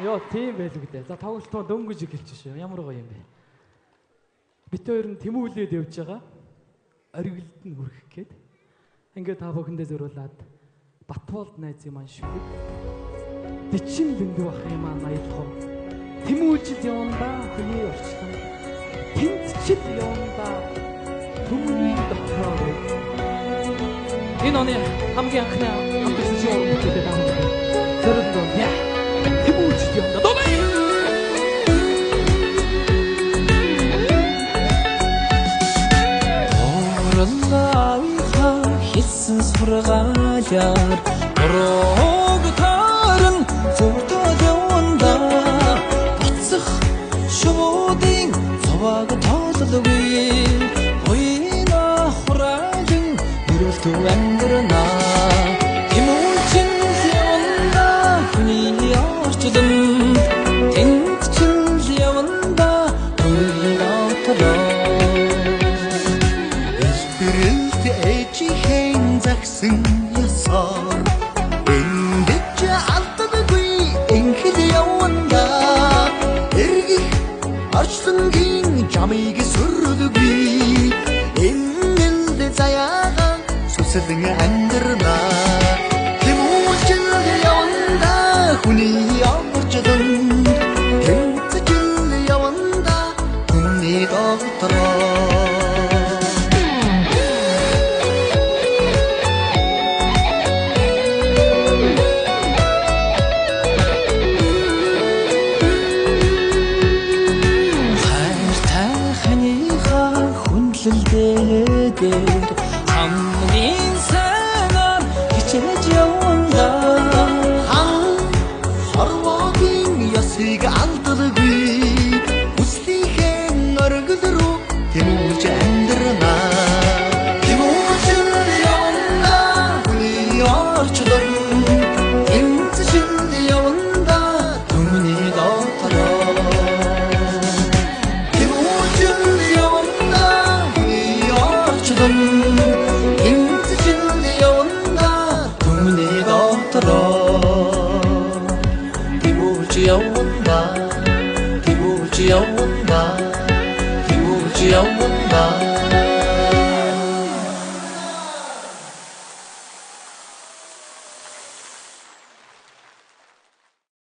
Йоо, тийм байлгүй дээ. За тоглолтоо дөнгөж эхэлж шүү. Ямар гоё юм бэ? Бит хоёр нь тэмүүлээд явж байгаа. Оргилд нь хүрэх гээд. Ингээд та бүхэндээ зориулаад Батболд найзын маань шүлэг. Дичин дэндүү ах юм аа аялах. Тэмүүлжид явандаа хүний орчлон. Тэнцчил явандаа түмний дотроо вэ. Энэ оны хамгийн анхны хамтлагч уран бүтээлээ даамжтай. Зориулсан. Яа. Тэмүүлжид явандаа. Догой! Ураллаа хэлсэн сургаалаар урууг таарн зүрдэл явандаа буцах шуудын цоваг тоололгүй буйна хураалан мөрөлтөө амьдрнаа тэмүүлчин явандаа хүний орчлон тэнцчил явандаа хүний дотроо Элбэрэлт ээжийнхэн загсан ёсоор эндэж алддаггүй инхэл явандаа эргэх орчлонгийн жамыг сүрлгүй энэл заяагаа сүсэлэн амьдрнаа тэмүүлжил явандаа хүний орчлон тэнцжил явандаа хүний дотроо. Хайртай ханыхаа хүндлэлдээр хамгийн сайнаар хичээж явандаа Хан хорвоогийн ёсыг алддаггүй хүслийнхээ оргил рүү тэмүүлж амьдрнаа тэмүүлжил явандаа хүний орчлон тэнцшил явандаа түмний дотроо тэмүүлжил явандаа хүний орчлон тэнцшил явандаа түмний дотроо тэмүүлж явандаа тэмүүлж явандаа тэмүүлж явандаа.